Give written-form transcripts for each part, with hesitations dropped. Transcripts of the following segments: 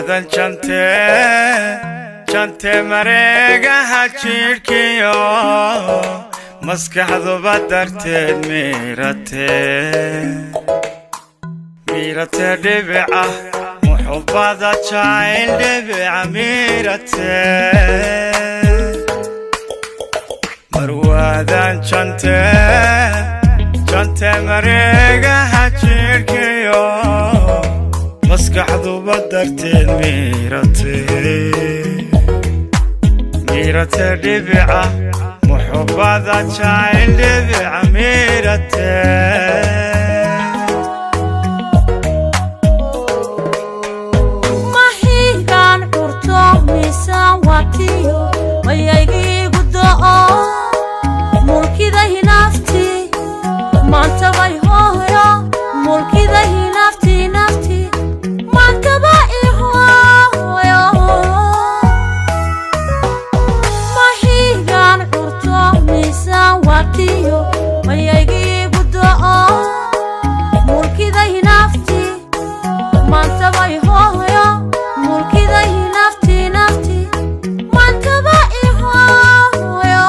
Marwaadan jante jante mareegaha jidhkiyo maskaxduba darteed miirate miirate dhibica muxubbada jacayl dhibica miirate. Marwaadan jante jante mareegaha jidhkiyo maskaxduba darteed miirate miirate dhibica muxubbada jacayl dhibica miirate. Mahigaan curto miisaan watiyo mayaygiigu do'o mulkida hinafti maantabay hooyo mulkida hinafti nafti maantaba ihooyo. Mahigaan curto miisaan watiyo mayaygiigu do'o mulkida hinafti maantabay hooyo mulkida hinafti nafti maantaba ihooyo.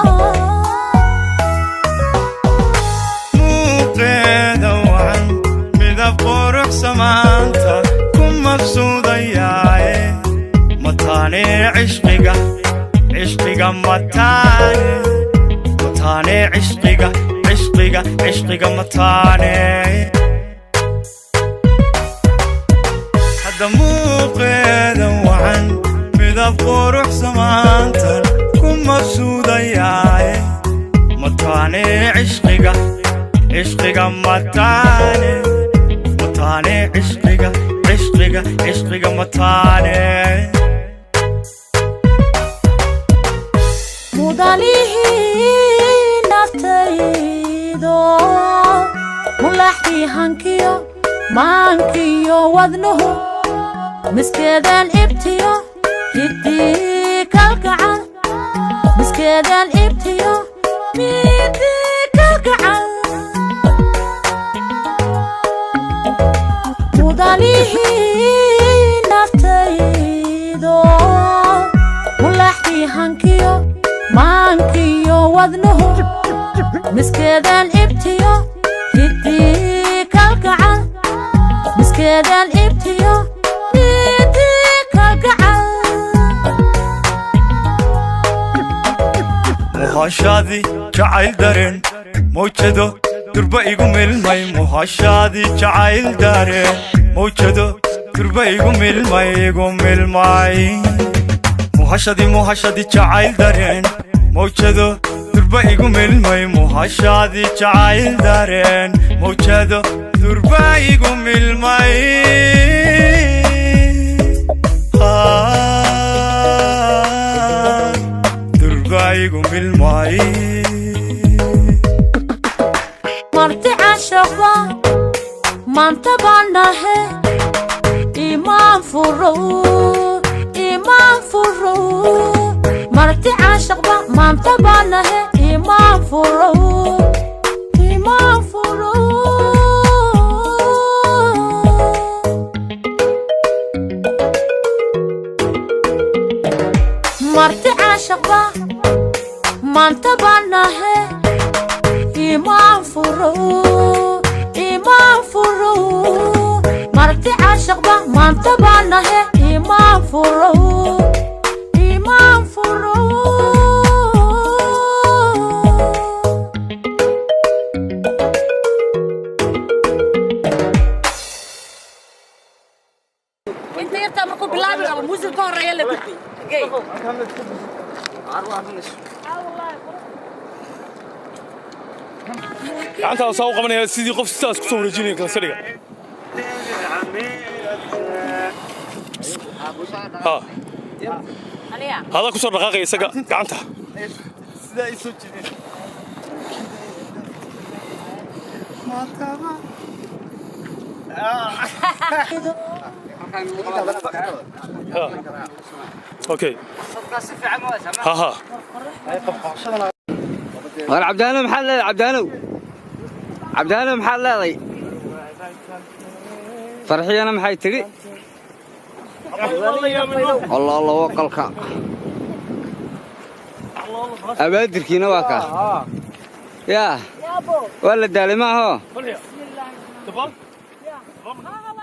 Muuqeeda wacan midab quruxsamaanta ku mabsuudayaaye mataane cishqiga cishqiga mataane mataane cishqiga cishqiga cishqiga mataane. Hadda muuqeeda wacan midab quruxsamaantan ku mabsuudayaaye mataane cishqiga cishqiga mataane mataane cishqiga cishqiga cishqiga mataane. Mudalihii naftaydo mulaxdii hankiyo maankiyo wadnuhu miskeedaan ibtiyo hiddii kalgacal miskeedaan ibtiyo midii kalgacal. Mudalihii naftaydo mulaxdii hankiyo maankiyo wadnuhu miskeedaan ibtiyo hiddii kalgacal miskeedaan ibtiyo midii kalgacal. Muhashaadii jacayl dareen mawjado durba igu milmay muhashaadii jacayl dareen mawjado durba igu milmay igu milmay muhashadii muhashadii jacayl dareen mawjado durba igu milmay muhashaadii jacayl dareen mawjado durba igu milmay. Ah, durba igu milmay. Marti cashaqba maanta baan nahe imaan furo imaan furo marti cashaqba maanta baan nahe imaan furo imaan furo. Marti cashaqba maanta baan nahe imaan furo imaan furo marti cashaqba maanta baan nahe imaan furo imaan furo. Inta yartaa markuu bilaabi rabo muusig ka horeeya la gudbay gey. Gacantaada saa u qabanaya sidii qof sidaas kusoo wareejinaya kala sariga ha Aniga hadaa kusoo dhaqaaqaya isaga gacanta. Sidaa isoo jirin Ha, okay, ha ha. War Cabdihaanow, maxaad leedahay? Cabdihaanow, Cabdihaanow, maxaad leedahay? Farxiyana maxay tidhi? Allah Allah, waqalka abaadirkiina waa kaa. Yaa waa la daalay maaho. Dabaal. Maaha.